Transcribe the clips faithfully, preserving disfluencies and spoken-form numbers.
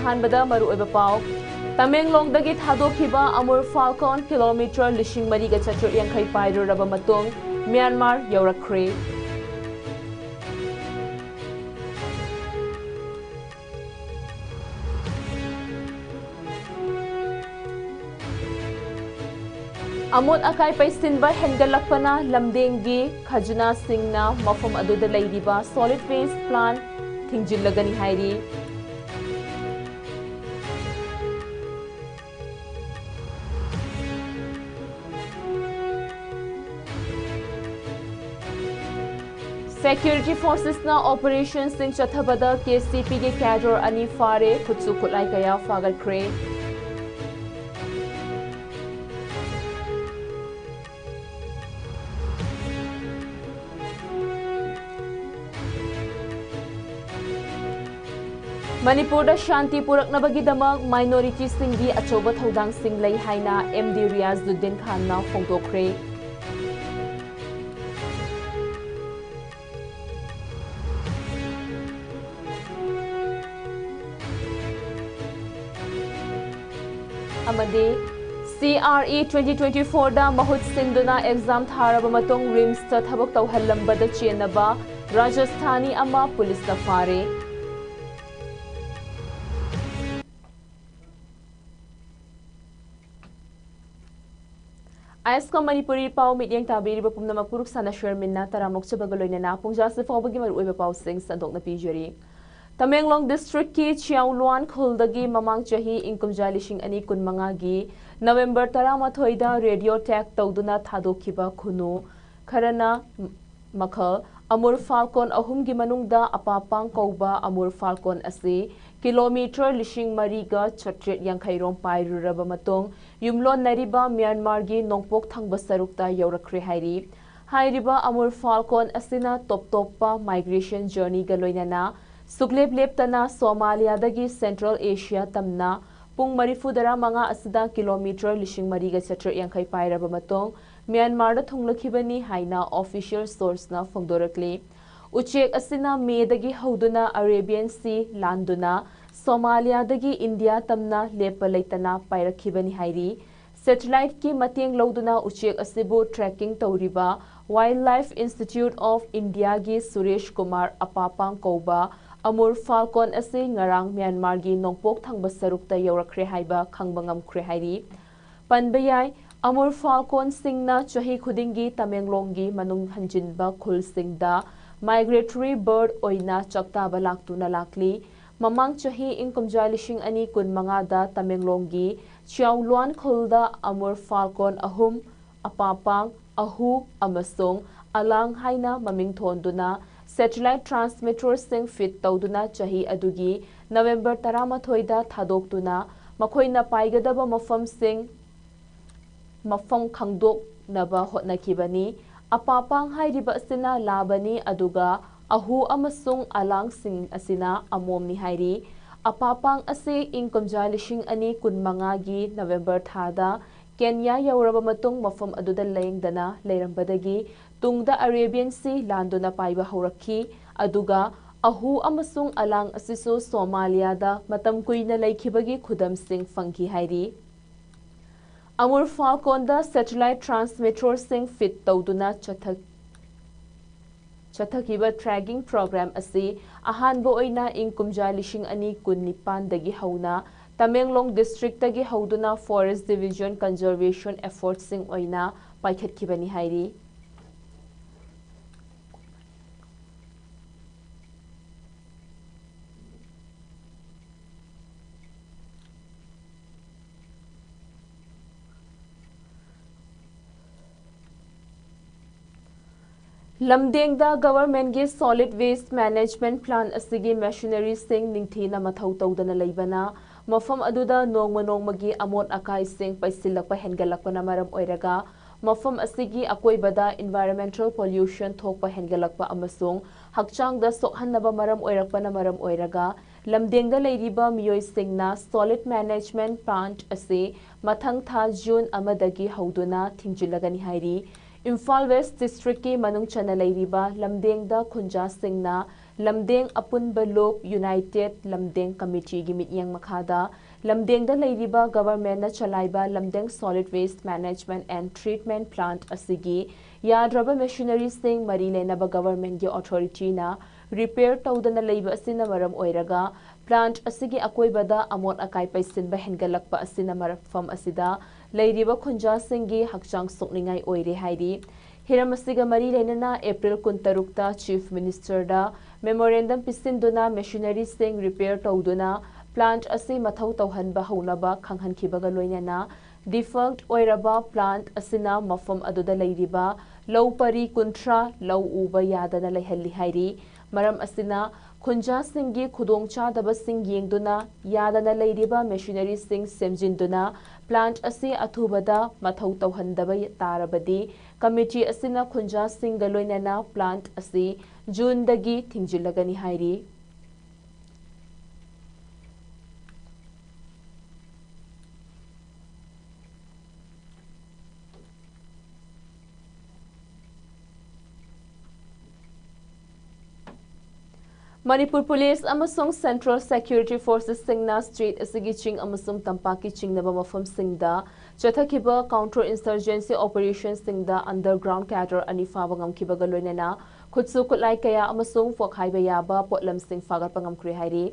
ꯑꯍꯥꯟꯕꯗ ꯃꯔꯨꯑꯣꯏꯕ ꯄꯥꯎ꯫ ꯇꯃꯦꯡꯂꯣꯡꯗꯒꯤ ꯊꯥꯗꯣꯛꯈꯤꯕ ꯑꯃꯨꯔ ꯐꯥꯜꯀꯣꯟ ꯀꯤꯂꯣꯃꯤꯇꯔ ꯂꯤꯁꯤꯡ ꯃꯔꯤꯒ ꯆꯥꯇ꯭ꯔꯦꯠ ꯌꯥꯡꯈꯩ ꯄꯥꯏꯔꯨꯔꯕ ꯃꯇꯨꯡ ꯃ꯭ꯌꯥꯟꯃꯥꯔ ꯌꯧꯔꯛꯈ꯭ꯔꯦ꯫ ꯑꯃꯣꯠ ꯑꯀꯥꯏ ꯄꯩꯁꯤꯟꯕ ꯍꯦꯟꯒꯠꯂꯛꯄꯅ ꯂꯝꯗꯦꯡꯒꯤ ꯈꯖꯅꯥꯁꯤꯡꯅ ꯃꯐꯝ ꯑꯗꯨꯗ ꯂꯩꯔꯤꯕ solid waste plant ꯊꯤꯡꯖꯤꯜꯂꯒꯅꯤ ꯍꯥꯏꯔꯤ꯫ Security forcesꯅ operationꯁꯤꯡ ꯆꯠꯊꯕꯗ KCPꯒꯤ cadre ꯑꯅꯤ ꯐꯥꯔꯦ, ꯈꯨꯠꯁꯨ ꯈꯨꯠꯂꯥꯏ ꯀꯌꯥ ꯐꯥꯒꯠꯈ꯭ꯔꯦ꯫ ꯃꯅꯤꯄꯨꯔꯗ ꯁꯥꯟꯇꯤ ꯄꯨꯔꯛꯅꯕꯒꯤꯗꯃꯛ minorityꯁꯤꯡꯒꯤ ꯑꯆꯧꯕ ꯊꯧꯗꯥꯡꯁꯤꯡ ꯂꯩ ꯍꯥꯏꯅ MD ꯔꯤꯌꯥꯖꯨꯗꯤꯟ ꯈꯥꯟꯅ ꯐꯣꯡꯗꯣꯛꯈ꯭ꯔꯦ꯫ ꯑꯃꯗꯤ CRE twenty twenty fourꯗ ꯃꯍꯨꯠ ꯁꯤꯟꯗꯨꯅ exam ꯊꯥꯔꯕ ꯃꯇꯨꯡ RIMSꯇ ꯊꯕꯛ ꯇꯧꯍꯜꯂꯝꯕꯗ ꯆꯦꯟꯅꯕ ꯔꯥꯖꯁꯊꯥꯅꯤ ꯑꯃ ꯄꯨꯂꯤꯁꯅ ꯐꯥꯔꯦ꯫ ꯑꯥꯏ ꯑꯦꯁ ꯀꯣ ꯃꯅꯤꯄꯨꯔꯤ ꯄꯥꯎ ꯃꯤꯠꯌꯦꯡ ꯇꯥꯕꯤꯔꯤꯕ ꯄꯨꯝꯅꯃꯛꯄꯨ ꯔꯨꯛꯁꯥꯅ ꯁꯔꯃꯤꯟꯅ ꯇꯔꯥꯝꯅ ꯑꯣꯛꯆꯕꯒ ꯂꯣꯏꯅꯅ ꯄꯨꯡꯖꯥꯁꯤ ꯐꯥꯎꯕꯒꯤ ꯃꯔꯨꯑꯣꯏꯕ ꯄꯥꯎꯁꯤꯡ ꯁꯟꯗꯣꯛꯅ ꯄꯤꯖꯔꯤ꯫ ꯇꯃꯦꯡꯂꯣꯡ districtꯀꯤ ꯆꯤꯌꯥꯎꯂꯨꯋꯥꯟ ꯈꯨꯜꯗꯒꯤ ꯃꯃꯥꯡ ꯆꯍꯤ ꯏꯪ ꯀꯨꯝꯖꯥ ꯂꯤꯁꯤꯡ ꯑꯅꯤ ꯀꯨꯟꯃꯉꯥꯒꯤ November ꯇꯔꯥꯃꯥꯊꯣꯏꯗ radio tag ꯇꯧꯗꯨꯅ ꯊꯥꯗꯣꯛꯈꯤꯕ ꯈꯨꯅꯨ ꯈꯔꯅ ꯃꯈꯜ ꯑꯃꯨꯔ ꯐꯥꯜꯀꯣꯟ ꯑꯍꯨꯝꯒꯤ ꯃꯅꯨꯡꯗ ꯑꯄꯥꯄꯥꯡ ꯀꯧꯕ ꯑꯃꯨꯔ ꯐꯥꯜꯀꯣꯟ ꯑꯁꯤ ꯀꯤꯂꯣꯃꯤꯇꯔ ꯂꯤꯁꯤꯡ ꯃꯔꯤꯒ ꯆꯥꯇ꯭ꯔꯦꯠ ꯌꯥꯡꯈꯩ ꯔꯣꯝ ꯄꯥꯏꯔꯨꯔꯕ ꯃꯇꯨꯡ ꯌꯨꯝꯂꯣꯟꯅꯔꯤꯕ ꯃ꯭ꯌꯥꯟꯃꯥꯔꯒꯤ ꯅꯣꯡꯄꯣꯛ ꯊꯪꯕ ꯁꯔꯨꯛꯇ ꯌꯧꯔꯛꯈ꯭ꯔꯦ ꯍꯥꯏꯔꯤ꯫ ꯍꯥꯏꯔꯤꯕ ꯑꯃꯨꯔ ꯐꯥꯜꯀꯣꯟ ꯑꯁꯤꯅ ꯇꯣꯞ ꯇꯣꯞꯄ migration journeyꯒ ꯂꯣꯏꯅꯅ ꯁꯨꯛꯂꯦꯞ ꯂꯦꯞꯇꯅ ꯁꯣꯃꯥꯂꯤꯌꯥꯗꯒꯤ Central Asia ꯇꯝꯅ ꯄꯨꯡ ꯃꯔꯤꯐꯨ ꯇꯔꯥꯃꯉꯥ ꯑꯁꯤꯗ ꯀꯤꯂꯣꯃꯤꯇꯔ ꯂꯤꯁꯤꯡ ꯃꯔꯤꯒ ꯆꯥꯇ꯭ꯔꯦꯠ ꯌꯥꯡꯈꯩ ꯄꯥꯏꯔꯕ ꯃꯇꯨꯡ ꯃ꯭ꯌꯥꯟꯃꯥꯔꯗ ꯊꯨꯡꯂꯈꯤꯕꯅꯤ ꯍꯥꯏꯅ official sourceꯅ ꯐꯣꯡꯗꯣꯔꯛꯂꯤ꯫ ꯎꯆꯦꯛ ꯑꯁꯤꯅ ꯃꯦꯗꯒꯤ ꯍꯧꯗꯨꯅ Arabian Sea ꯂꯥꯟꯗꯨꯅ ꯁꯣꯃꯥꯂꯤꯌꯥꯗꯒꯤ ꯏꯟꯗꯤꯌꯥ ꯇꯝꯅ ꯂꯦꯞꯄ ꯂꯩꯇꯅ ꯄꯥꯏꯔꯛꯈꯤꯕꯅꯤ ꯍꯥꯏꯔꯤ꯫ ꯁꯦꯇꯦꯂꯥꯏꯠꯀꯤ ꯃꯇꯦꯡ ꯂꯧꯗꯨꯅ ꯎꯆꯦꯛ ꯑꯁꯤꯕꯨ ꯇ꯭ꯔꯦꯀꯤꯡ ꯇꯧꯔꯤꯕ Wildlife Institute of Indiaꯒꯤ Suresh Kumar ꯑꯄꯥꯄꯥꯡ ꯀꯧꯕ ꯑꯃꯨꯔ ꯐꯥꯜꯀꯣꯟ ꯑꯁꯤ ꯉꯔꯥꯡ ꯃ꯭ꯌꯥꯟꯃꯥꯔꯒꯤ ꯅꯣꯡꯄꯣꯛ ꯊꯪꯕ ꯁꯔꯨꯛꯇ ꯌꯧꯔꯛꯈ꯭ꯔꯦ ꯍꯥꯏꯕ ꯈꯪꯕ ꯉꯝꯈ꯭ꯔꯦ ꯍꯥꯏꯔꯤ꯫ ꯄꯟꯕ ꯌꯥꯏ, ꯑꯃꯨꯔ ꯐꯥꯜꯀꯣꯟꯁꯤꯡꯅ ꯆꯍꯤ ꯈꯨꯗꯤꯡꯒꯤ ꯇꯃꯦꯡꯂꯣꯡꯒꯤ ꯃꯅꯨꯡ ꯍꯟꯖꯤꯟꯕ ꯈꯨꯜꯁꯤꯡꯗ migratory bird ꯑꯣꯏꯅ ꯆꯥꯛꯇꯥꯕ ꯂꯥꯛꯇꯨꯅ ꯂꯥꯛꯂꯤ꯫ ꯃꯃꯥꯡ ꯆꯍꯤ ꯏꯪ ꯀꯨꯝꯖꯥ ꯂꯤꯁꯤꯡ ꯑꯅꯤ ꯀꯨꯟ ꯃꯉꯥꯗ ꯇꯃꯦꯡꯂꯣꯡꯒꯤ ꯆꯤꯌꯥꯎꯂꯨꯋꯥꯟ ꯈꯨꯜꯗ ꯑꯃꯨꯔ ꯐꯥꯜꯀꯣꯟ ꯑꯍꯨꯝ, ꯑꯄꯥꯄꯥꯡ, ꯑꯍꯨ ꯑꯃꯁꯨꯡ ꯑꯂꯥꯡ ꯍꯥꯏꯅ ꯃꯃꯤꯡ ꯊꯣꯟꯗꯨꯅ ꯁꯦꯇꯦꯂꯥꯏꯠ ꯇ꯭ꯔꯥꯟꯁꯃꯤꯇꯔꯁꯤꯡ ꯐꯤꯠ ꯇꯧꯗꯨꯅ ꯆꯍꯤ ꯑꯗꯨꯒꯤ ꯅꯕꯦꯝꯕꯔ ꯇꯔꯥꯃꯥꯊꯣꯏꯗ ꯊꯥꯗꯣꯛꯇꯨꯅ ꯃꯈꯣꯏꯅ ꯄꯥꯏꯒꯗꯕ ꯃꯐꯝꯁꯤꯡ ꯃꯐꯝ ꯈꯪꯗꯣꯛꯅꯕ ꯍꯣꯠꯅꯈꯤꯕꯅꯤ꯫ ꯑꯄꯥꯄꯥꯡ ꯍꯥꯏꯔꯤꯕ ꯑꯁꯤꯅ ꯂꯥꯕꯅꯤ, ꯑꯗꯨꯒ ꯑꯍꯨ ꯑꯃꯁꯨꯡ ꯑꯂꯥꯡꯁꯤꯡ ꯑꯁꯤꯅ ꯑꯃꯣꯝꯅꯤ ꯍꯥꯏꯔꯤ꯫ ꯑꯄꯥꯄꯥꯡ ꯑꯁꯤ ꯏꯪ ꯀꯨꯝꯖꯥ ꯂꯤꯁꯤꯡ ꯑꯅꯤ ꯀꯨꯟ ꯃꯉꯥꯒꯤ ꯅꯕꯦꯝꯕꯔ ꯊꯥꯗ ꯀꯦꯟꯌꯥ ꯌꯧꯔꯕ ꯃꯇꯨꯡ ꯃꯐꯝ ꯑꯗꯨꯗ ꯂꯦꯡꯗꯅ ꯂꯩꯔꯝꯕꯗꯒꯤ ꯇꯨꯡꯗ ꯑꯔꯦꯕꯤꯌꯟ ꯁꯤ ꯂꯥꯟꯗꯨꯅ ꯄꯥꯏꯕ ꯍꯧꯔꯛꯈꯤ, ꯑꯗꯨꯒ ꯑꯍꯨ ꯑꯃꯁꯨꯡ ꯑꯂꯥꯡ ꯑꯁꯤꯁꯨ ꯁꯣꯃꯥꯂꯤꯌꯥꯗ ꯃꯇꯝ ꯀꯨꯏꯅ ꯂꯩꯈꯤꯕꯒꯤ ꯈꯨꯗꯝꯁꯤꯡ ꯐꯪꯈꯤ ꯍꯥꯏꯔꯤ꯫ ꯑꯃꯨꯔ ꯐꯥꯜꯀꯣꯟꯗ ꯁꯦꯇꯦꯂꯥꯏꯠ ꯇ꯭ꯔꯥꯟꯁꯃꯤꯇꯔꯁꯤꯡ ꯐꯤꯠ ꯇꯧꯗꯨꯅ ꯆꯠꯊ-, ꯆꯠꯊꯈꯤꯕ ꯇ꯭ꯔꯦꯀꯤꯡ ꯄ꯭ꯔꯣꯒ꯭ꯔꯥꯝ ꯑꯁꯤ ꯑꯍꯥꯟꯕ ꯑꯣꯏꯅ ꯏꯪ ꯀꯨꯝꯖꯥ ꯂꯤꯁꯤꯡ ꯑꯅꯤ ꯀꯨꯟ ꯅꯤꯄꯥꯟꯗꯒꯤ ꯍꯧꯅ ꯇꯃꯦꯡꯂꯣꯡ ꯗꯤꯁꯇ꯭ꯔꯤꯛꯇꯒꯤ ꯍꯧꯗꯨꯅ ꯐꯣꯔꯦꯁ ꯗꯤꯚꯤꯖꯟ ꯀꯟꯖꯔꯕꯦꯁꯟ ꯑꯦꯐꯣꯔꯠꯁꯤꯡ ꯑꯣꯏꯅ ꯄꯥꯏꯈꯠꯈꯤꯕꯅꯤ ꯍꯥꯏꯔꯤ꯫ ꯂꯝꯗꯦꯡꯗ ꯒꯚꯔꯟꯃꯦꯟꯠꯀꯤ ꯁꯣꯂꯤꯗ ꯋꯦꯁ꯭ꯠ ꯃꯦꯅꯦꯖꯃꯦꯟꯠ ꯄ꯭ꯂꯥꯟꯠ ꯑꯁꯤꯒꯤ ꯃꯦꯁꯤꯅꯔꯤꯁꯤꯡ ꯅꯤꯡꯊꯤꯅ ꯃꯊꯧ ꯇꯧꯗꯅ ꯂꯩꯕꯅ ꯃꯐꯝ ꯑꯗꯨꯗ ꯅꯣꯡꯃ ꯅꯣꯡꯃꯒꯤ ꯑꯃꯣꯠ ꯑꯀꯥꯏꯁꯤꯡ ꯄꯩꯁꯤꯜꯂꯛꯄ ꯍꯦꯟꯒꯠꯂꯛꯄꯅ ꯃꯔꯝ ꯑꯣꯏꯔꯒ ꯃꯐꯝ ꯑꯁꯤꯒꯤ ꯑꯀꯣꯏꯕꯗ environmental pollution ꯊꯣꯛꯄ ꯍꯦꯟꯒꯠꯂꯛꯄ ꯑꯃꯁꯨꯡ ꯍꯛꯆꯥꯡꯗ ꯁꯣꯛꯍꯟꯅꯕ ꯃꯔꯝ ꯑꯣꯏꯔꯛꯄꯅ ꯃꯔꯝ ꯑꯣꯏꯔꯒ ꯂꯝꯗꯦꯡꯗ ꯂꯩꯔꯤꯕ ꯃꯤꯑꯣꯏꯁꯤꯡꯅ ꯁꯣꯂꯤꯗ ꯃꯦꯅꯦꯖꯃꯦꯟꯠ ꯄ꯭ꯂꯥꯟꯠ ꯑꯁꯤ ꯃꯊꯪ ꯊꯥ ꯖꯨꯟ ꯑꯃꯗꯒꯤ ꯍꯧꯗꯨꯅ ꯊꯤꯡꯖꯤꯜꯂꯒꯅꯤ ꯍꯥꯏꯔꯤ꯫ ꯏꯝꯐꯥꯜ ꯋꯦꯁ꯭ꯠ ꯗꯤꯁꯇ꯭ꯔꯤꯛꯀꯤ ꯃꯅꯨꯡ ꯆꯟꯅ ꯂꯩꯔꯤꯕ ꯂꯝꯗꯦꯡꯗ ꯈꯨꯟꯖꯥꯁꯤꯡꯅ ꯂꯝꯗꯦꯡ ꯑꯄꯨꯟꯕ ꯂꯨꯞ United ꯂꯝꯗꯦꯡ ꯀꯃꯤꯇꯤꯒꯤ ꯃꯤꯠꯌꯦꯡ ꯃꯈꯥꯗ ꯂꯝꯗꯦꯡꯗ ꯂꯩꯔꯤꯕ ꯒꯚꯔꯟꯃꯦꯟꯠꯅ ꯆꯂꯥꯏꯕ ꯂꯝꯗꯦꯡ Solid Waste Management and Treatment Plant ꯑꯁꯤꯒꯤ ꯌꯥꯗ꯭ꯔꯕ ꯃꯦꯁꯤꯅꯔꯤꯁꯤꯡ ꯃꯔꯤ ꯂꯩꯅꯕ ꯒꯚꯔꯟꯃꯦꯟꯠꯀꯤ ꯑꯣꯊꯣꯔꯤꯇꯤꯅ ꯔꯤꯄꯦꯌꯔ ꯇꯧꯗꯅ ꯂꯩꯕ ꯑꯁꯤꯅ ꯃꯔꯝ ꯑꯣꯏꯔꯒ ꯄ꯭ꯂꯥꯟꯠ ꯑꯁꯤꯒꯤ ꯑꯀꯣꯏꯕꯗ ꯑꯃꯣꯠ ꯑꯀꯥꯏ ꯄꯩꯁꯤꯟꯕ ꯍꯦꯟꯒꯠꯂꯛꯄ ꯑꯁꯤꯅ ꯃꯐꯝ ꯑꯁꯤꯗ ꯂꯩꯔꯤꯕ ꯈꯨꯟꯖꯥꯁꯤꯡꯒꯤ ꯍꯛꯆꯥꯡ ꯁꯣꯛꯅꯤꯡꯉꯥꯏ ꯑꯣꯏꯔꯦ ꯍꯥꯏꯔꯤ꯫ ꯍꯤꯔꯝ ꯑꯁꯤꯒ ꯃꯔꯤ ꯂꯩꯅꯅ April ꯀꯨꯟꯇꯔꯨꯛꯇ Chief Ministerꯗ memorandum ꯄꯤꯁꯤꯟꯗꯨꯅ ꯃꯦꯁꯤꯅꯔꯤꯁꯤꯡ ꯔꯤꯄꯦꯌꯔ ꯇꯧꯗꯨꯅ ꯄ꯭ꯂꯥꯟꯠ ꯑꯁꯤ ꯃꯊꯧ ꯇꯧꯍꯟꯕ ꯍꯧꯅꯕ ꯈꯪꯍꯟꯈꯤꯕꯒ ꯂꯣꯏꯅꯅ defunct ꯑꯣꯏꯔꯕ ꯄ꯭ꯂꯥꯟꯠ ꯑꯁꯤꯅ ꯃꯐꯝ ꯑꯗꯨꯗ ꯂꯩꯔꯤꯕ ꯂꯧ ꯄꯔꯤ ꯀꯨꯟꯊ꯭ꯔꯥ ꯂꯧ ꯎꯕ ꯌꯥꯗꯅ ꯂꯩꯍꯜꯂꯤ ꯍꯥꯏꯔꯤ꯫ ꯃꯔꯝ ꯑꯁꯤꯅ ꯈꯨꯟꯖꯥꯁꯤꯡꯒꯤ ꯈꯨꯗꯣꯡꯆꯥꯗꯕꯁꯤꯡ ꯌꯦꯡꯗꯨꯅ ꯌꯥꯗꯅ ꯂꯩꯔꯤꯕ ꯃꯦꯁꯤꯅꯔꯤꯁꯤꯡ ꯁꯦꯝꯖꯤꯟꯗꯨꯅ ꯄ꯭ꯂꯥꯟꯠ ꯑꯁꯤ ꯑꯊꯨꯕꯗ ꯃꯊꯧ ꯇꯧꯍꯟꯗꯕ ꯇꯥꯔꯕꯗꯤ ꯀꯃꯤꯇꯤ ꯑꯁꯤꯅ ꯈꯨꯟꯖꯥꯁꯤꯡꯒ ꯂꯣꯏꯅꯅ ꯄ꯭ꯂꯥꯟꯠ ꯑꯁꯤ ꯖꯨꯟꯗꯒꯤ ꯊꯤꯡꯖꯤꯜꯂꯒꯅꯤ ꯍꯥꯏꯔꯤ꯫ ꯃꯅꯤꯄꯨꯔ ꯄꯨꯂꯤꯁ ꯑꯃꯁꯨꯡ Central Security Forcesꯁꯤꯡꯅ state ꯑꯁꯤꯒꯤ ꯆꯤꯡ ꯑꯃꯁꯨꯡ ꯇꯝꯄꯥꯛꯀꯤ ꯆꯤꯡꯅꯕ ꯃꯐꯝꯁꯤꯡꯗ ꯆꯠꯊꯈꯤꯕ counter insurgency operationꯁꯤꯡꯗ underground cadre ꯑꯅꯤ ꯐꯥꯕ ꯉꯝꯈꯤꯕꯒ ꯂꯣꯏꯅꯅ ꯈꯨꯠꯁꯨ ꯈꯨꯠꯂꯥꯏ ꯀꯌꯥ ꯑꯃꯁꯨꯡ ꯄꯣꯈꯥꯏꯕ ꯌꯥꯕ ꯄꯣꯠꯂꯝꯁꯤꯡ ꯐꯥꯒꯠꯄ ꯉꯝꯈ꯭ꯔꯦ ꯍꯥꯏꯔꯤ꯫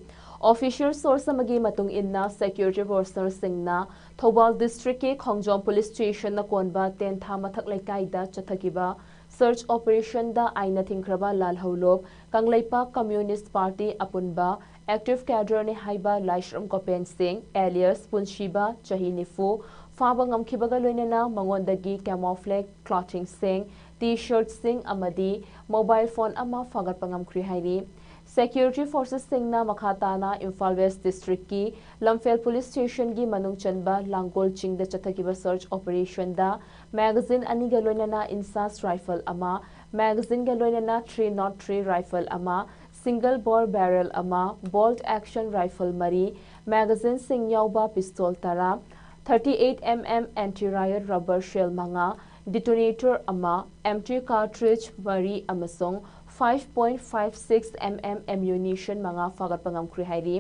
Official source ꯑꯃꯒꯤ ꯃꯇꯨꯡ ꯏꯟꯅ, security forcesꯁꯤꯡꯅ ꯊꯧꯕꯥꯜ districtꯀꯤ ꯈꯣꯡꯖꯣꯝ police stationꯅ ꯀꯣꯟꯕ ꯇꯦꯟꯊꯥ ꯃꯊꯛ ꯂꯩꯀꯥꯏꯗ ꯆꯠꯊꯈꯤꯕ search operationꯗ ꯑꯥꯏꯟꯅ ꯊꯤꯡꯈ꯭ꯔꯕ ꯂꯥꯜꯍꯧꯂꯨꯞ ꯀꯪꯂꯩꯄꯥꯛ Communist Party ꯑꯄꯨꯟꯕ active cadreꯅꯤ ꯍꯥꯏꯕ ꯂꯥꯏꯁ꯭ꯔꯝ ꯒꯣꯄꯦꯟ ꯁꯤꯡ alias ꯄꯨꯟꯁꯤꯕ, ꯆꯍꯤ ꯅꯤꯐꯨ, ꯐꯥꯕ ꯉꯝꯈꯤꯕꯒ ꯂꯣꯏꯅꯅ ꯃꯉꯣꯟꯗꯒꯤ camouflage clothingꯁꯤꯡ, T-shirtꯁꯤꯡ ꯑꯃꯗꯤ mobile phone ꯑꯃ ꯐꯥꯒꯠꯄ ꯉꯝꯈ꯭ꯔꯦ ꯍꯥꯏꯔꯤ꯫ Security forcesꯁꯤꯡꯅ ꯃꯈꯥ ꯇꯥꯅ ꯏꯝꯐꯥꯜ West districtꯀꯤ ꯂꯝꯐꯦꯜ police stationꯒꯤ ꯃꯅꯨꯡ ꯆꯟꯕ ꯂꯥꯡꯒꯣꯜ ꯆꯤꯡꯗ ꯆꯠꯊꯈꯤꯕ search operationꯗ magazine ꯑꯅꯤꯒ ꯂꯣꯏꯅꯅ INSAS rifle ꯑꯃ, magazineꯒ ꯂꯣꯏꯅꯅ three nought three rifle ꯑꯃ, single bore barrel ꯑꯃ, bolt action rifle ꯃꯔꯤ, magazineꯁꯤꯡ ꯌꯥꯎꯕ pistol ꯇꯔꯥ, thirty eight M M anti-riot rubber shell ꯃꯉꯥ, detonator ꯑꯃ, empty cartridge ꯃꯔꯤ ꯑꯃꯁꯨꯡ five point five six M M ammunition ꯃꯉꯥ ꯐꯥꯒꯠꯄ ꯉꯝꯈ꯭ꯔꯦ ꯍꯥꯏꯔꯤ꯫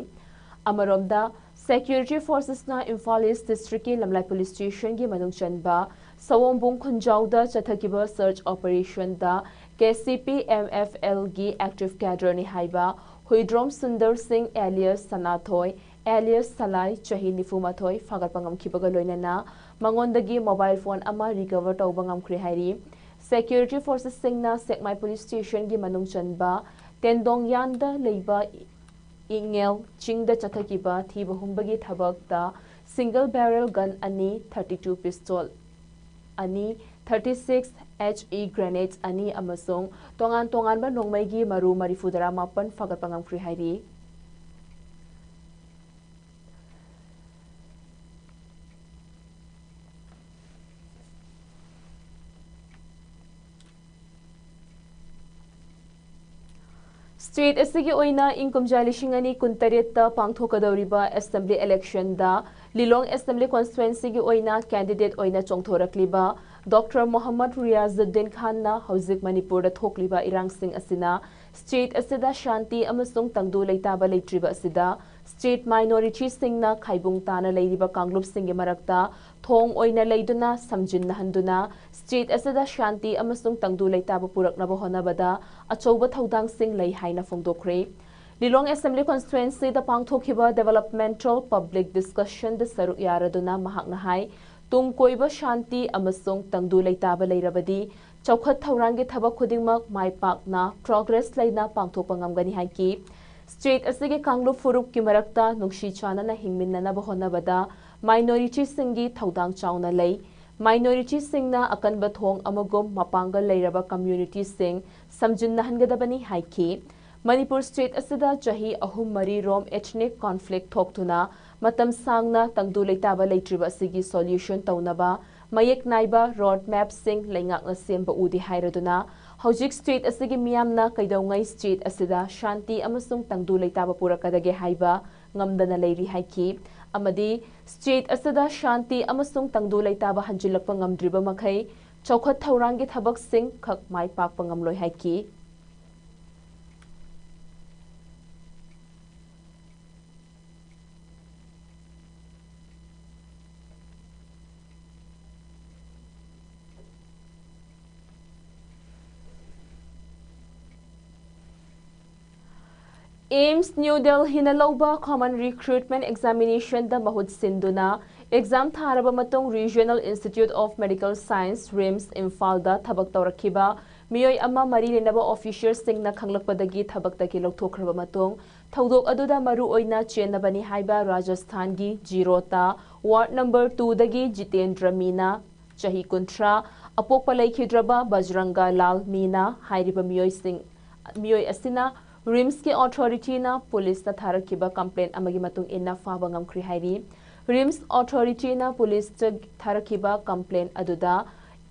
ꯑꯃꯔꯣꯝꯗ, Security Forcesꯅ ꯏꯝꯐꯥꯜ ꯏꯁ ꯗꯤꯁꯇ꯭ꯔꯤꯛꯀꯤ ꯂꯝꯂꯥꯏ ꯄꯨꯂꯤꯁ ꯁ꯭ꯇꯦꯁꯟꯒꯤ ꯃꯅꯨꯡ ꯆꯟꯕ ꯁꯑꯣꯝꯕꯨꯡ ꯈꯨꯟꯖꯥꯎꯗ ꯆꯠꯊꯈꯤꯕ search operationꯗ K C P M F Lꯒꯤ active cadreꯅꯤ ꯍꯥꯏꯕ ꯍꯨꯏꯗ꯭ꯔꯣꯝ ꯁꯨꯟꯗꯔ ꯁꯤꯡ alias ꯁꯅꯥꯊꯣꯏ alias ꯁꯂꯥꯏ, ꯆꯍꯤ ꯅꯤꯐꯨ ꯃꯥꯊꯣꯏ ꯐꯥꯒꯠꯄ ꯉꯝꯈꯤꯕꯒ ꯂꯣꯏꯅꯅ ꯃꯉꯣꯟꯗꯒꯤ mobile phone ꯑꯃ recover ꯇꯧꯕ ꯉꯝꯈ꯭ꯔꯦ ꯍꯥꯏꯔꯤ꯫ Security Forcesꯁꯤꯡꯅ ꯁꯦꯛꯃꯥꯏ ꯄꯨꯂꯤꯁ ꯁ꯭ꯇꯦꯁꯟꯒꯤ ꯃꯅꯨꯡ ꯆꯟꯕ ꯇꯦꯟꯗꯣꯡꯌꯥꯟꯗ ꯂꯩꯕ ꯏꯉꯦꯜ ꯆꯤꯡꯗ ꯆꯠꯊꯈꯤꯕ ꯊꯤꯕ ꯍꯨꯝꯕꯒꯤ ꯊꯕꯛꯇ single barrel gun ꯑꯅꯤ, thirty two pistol ꯑꯅꯤ, thirty six H E grenades ꯑꯅꯤ ꯑꯃꯁꯨꯡ ꯇꯣꯉꯥꯟ ꯇꯣꯉꯥꯟꯕ ꯅꯣꯡꯃꯩꯒꯤ ꯃꯔꯨ ꯃꯔꯤꯐꯨꯇꯔꯥ ꯃꯥꯄꯟ ꯐꯥꯒꯠꯄ ꯉꯝꯈ꯭ꯔꯦ ꯍꯥꯏꯔꯤ꯫ State ꯑꯁꯤꯒꯤ ꯑꯣꯏꯅ ꯏꯪ ꯀꯨꯝꯖꯥ ꯂꯤꯁꯤꯡ ꯑꯅꯤ ꯀꯨꯟꯇꯔꯦꯠꯇ ꯄꯥꯡꯊꯣꯛꯀꯗꯧꯔꯤꯕ assembly electionꯗ ꯂꯤꯂꯣꯡ assembly constituencyꯒꯤ ꯑꯣꯏꯅ candidate ꯑꯣꯏꯅ ꯆꯣꯡꯊꯣꯔꯛꯂꯤꯕ Doctor ꯃꯣꯍꯝꯃꯗ ꯔꯤꯌꯥꯖꯨꯗꯗꯤꯟ ꯈꯥꯟꯅ ꯍꯧꯖꯤꯛ ꯃꯅꯤꯄꯨꯔꯗ ꯊꯣꯛꯂꯤꯕ ꯏꯔꯥꯡꯁꯤꯡ ꯑꯁꯤꯅ state ꯑꯁꯤꯗ ꯁꯥꯟꯇꯤ ꯑꯃꯁꯨꯡ ꯇꯪꯗꯨ ꯂꯩꯇꯥꯕ ꯂꯩꯇ꯭ꯔꯤꯕ ꯑꯁꯤꯗ state minorityꯁꯤꯡꯅ ꯈꯥꯏꯕꯨꯡ ꯇꯥꯅ ꯂꯩꯔꯤꯕ ꯀꯥꯡꯂꯨꯞꯁꯤꯡꯒꯤ ꯃꯔꯛꯇ ꯊꯣꯡ ꯑꯣꯏꯅ ꯂꯩꯗꯨꯅ ꯁꯝꯖꯤꯟꯅꯍꯟꯗꯨꯅ state ꯑꯁꯤꯗ ꯁꯥꯟꯇꯤ ꯑꯃꯁꯨꯡ ꯇꯪꯗꯨ ꯂꯩꯇꯥꯕ ꯄꯨꯔꯛꯅꯕ ꯍꯣꯠꯅꯕꯗ ꯑꯆꯧꯕ ꯊꯧꯗꯥꯡꯁꯤꯡ ꯂꯩ ꯍꯥꯏꯅ ꯐꯣꯡꯗꯣꯛꯈ꯭ꯔꯦ꯫ ꯂꯤꯂꯣꯡ assembly constituencyꯗ ꯄꯥꯡꯊꯣꯛꯈꯤꯕ developmental public discussionꯗ ꯁꯔꯨꯛ ꯌꯥꯔꯗꯨꯅ ꯃꯍꯥꯛꯅ ꯍꯥꯏ, ꯇꯨꯡ ꯀꯣꯏꯕ ꯁꯥꯟꯇꯤ ꯑꯃꯁꯨꯡ ꯇꯪꯗꯨ ꯂꯩꯇꯥꯕ ꯂꯩꯔꯕꯗꯤ ꯆꯥꯎꯈꯠ ꯊꯧꯔꯥꯡꯒꯤ ꯊꯕꯛ ꯈꯨꯗꯤꯡꯃꯛ ꯃꯥꯏ ꯄꯥꯛꯅ, progress ꯂꯩꯅ ꯄꯥꯡꯊꯣꯛꯄ ꯉꯝꯒꯅꯤ ꯍꯥꯏꯈꯤ꯫ State ꯑꯁꯤꯒꯤ ꯀꯥꯡꯂꯨꯞ ꯐꯨꯔꯨꯞꯀꯤ ꯃꯔꯛꯇ ꯅꯨꯡꯁꯤ ꯆꯥꯟꯅꯅ ꯍꯤꯡꯃꯤꯟꯅꯅꯕ ꯍꯣꯠꯅꯕꯗ minorityꯁꯤꯡꯒꯤ ꯊꯧꯗꯥꯡ ꯆꯥꯎꯅ ꯂꯩ꯫ Minorityꯁꯤꯡꯅ ꯑꯀꯟꯕ ꯊꯣꯡ ꯑꯃꯒꯨꯝ ꯃꯄꯥꯡꯒꯜ ꯂꯩꯔꯕ communityꯁꯤꯡ ꯁꯝꯖꯤꯟꯅꯍꯟꯒꯗꯕꯅꯤ ꯍꯥꯏꯈꯤ꯫ ꯃꯅꯤꯄꯨꯔ state ꯑꯁꯤꯗ ꯆꯍꯤ ꯑꯍꯨꯝ ꯃꯔꯤ ꯔꯣꯝ ethnic conflict ꯊꯣꯛꯇꯨꯅ ꯃꯇꯝ ꯁꯥꯡꯅ ꯇꯪꯗꯨ ꯂꯩꯇꯥꯕ ꯂꯩꯇ꯭ꯔꯤꯕ ꯑꯁꯤꯒꯤ solution ꯇꯧꯅꯕ ꯃꯌꯦꯛ ꯅꯥꯏꯕ road mapꯁꯤꯡ ꯂꯩꯉꯥꯛꯅ ꯁꯦꯝꯕ ꯎꯗꯦ ꯍꯥꯏꯔꯗꯨꯅ ꯍꯧꯖꯤꯛ state ꯑꯁꯤꯒꯤ ꯃꯤꯌꯥꯝꯅ ꯀꯩꯗꯧꯉꯩ state ꯑꯁꯤꯗ ꯁꯥꯟꯇꯤ ꯑꯃꯁꯨꯡ ꯇꯪꯗꯨ ꯂꯩꯇꯥꯕ ꯄꯨꯔꯛꯀꯗꯒꯦ ꯍꯥꯏꯕ ꯉꯝꯗꯅ ꯂꯩꯔꯤ ꯍꯥꯏꯈꯤ꯫ ꯑꯃꯗꯤ state ꯑꯁꯤꯗ ꯁꯥꯟꯇꯤ ꯑꯃꯁꯨꯡ ꯇꯪꯗꯨ ꯂꯩꯇꯥꯕ ꯍꯟꯖꯤꯜꯂꯛꯄ ꯉꯝꯗ꯭ꯔꯤꯕ ꯃꯈꯩ ꯆꯥꯎꯈꯠ ꯊꯧꯔꯥꯡꯒꯤ ꯊꯕꯛꯁꯤꯡ ꯈꯛ ꯃꯥꯏ ꯄꯥꯛꯄ ꯉꯝꯂꯣꯏ ꯍꯥꯏꯈꯤ꯫ ꯑꯦꯝꯁ ꯅ꯭ꯌꯨ ꯗꯦꯜꯍꯤꯅ ꯂꯧꯕ Common Recruitment Examination ꯗ ꯃꯍꯨꯠ ꯁꯤꯟꯗꯨꯅ ꯑꯦꯛꯖꯥꯝ ꯊꯥꯔꯕ ꯃꯇꯨꯡ Regional Institute of Medical Science, RIMS, ꯏꯝꯐꯥꯜꯗ ꯊꯕꯛ ꯇꯧꯔꯛꯈꯤꯕ ꯃꯤꯑꯣꯏ ꯑꯃ ꯃꯔꯤ ꯂꯩꯅꯕ ꯑꯣꯐꯤꯁꯤꯌꯔꯁꯤꯡꯅ ꯈꯪꯂꯛꯄꯗꯒꯤ ꯊꯕꯛꯇꯒꯤ ꯂꯧꯊꯣꯛꯈ꯭ꯔꯕ ꯃꯇꯨꯡ, ꯊꯧꯗꯣꯛ ꯑꯗꯨꯗ ꯃꯔꯨ ꯑꯣꯏꯅ ꯆꯦꯟꯅꯕꯅꯤ ꯍꯥꯏꯕ ꯔꯥꯖꯁꯊꯥꯟꯒꯤ ꯖꯤꯔꯣꯇꯥ ꯋꯥꯔꯗ ꯅꯝꯕꯔ ꯇꯨꯗꯒꯤ ꯖꯤꯇꯦꯟꯗ꯭ꯔ ꯃꯤꯅꯥ, ꯆꯍꯤ ꯀꯨꯟꯊ꯭ꯔꯥ, ꯑꯄꯣꯛꯄ ꯂꯩꯈꯤꯗ꯭ꯔꯕ ꯕꯖꯔꯪꯒ ꯂꯥꯜ ꯃꯤꯅꯥ ꯍꯥꯏꯔꯤꯕ ꯃꯤꯑꯣꯏꯁꯤꯡ, ꯃꯤꯑꯣꯏ ꯑꯁꯤꯅ ꯔꯤꯝꯁꯀꯤ ꯑꯣꯊꯣꯔꯤꯇꯤꯅ ꯄꯨꯂꯤꯁꯇ ꯊꯥꯔꯛꯈꯤꯕ ꯀꯝꯄ꯭ꯂꯦꯟ ꯑꯃꯒꯤ ꯃꯇꯨꯡ ꯏꯟꯅ ꯐꯥꯕ ꯉꯝꯈ꯭ꯔꯦ ꯍꯥꯏꯔꯤ꯫ ꯔꯤꯝꯁ ꯑꯣꯊꯣꯔꯤꯇꯤꯅ ꯄꯨꯂꯤꯁꯇ ꯊꯥꯔꯛꯈꯤꯕ ꯀꯝꯄ꯭ꯂꯦꯟ ꯑꯗꯨꯗ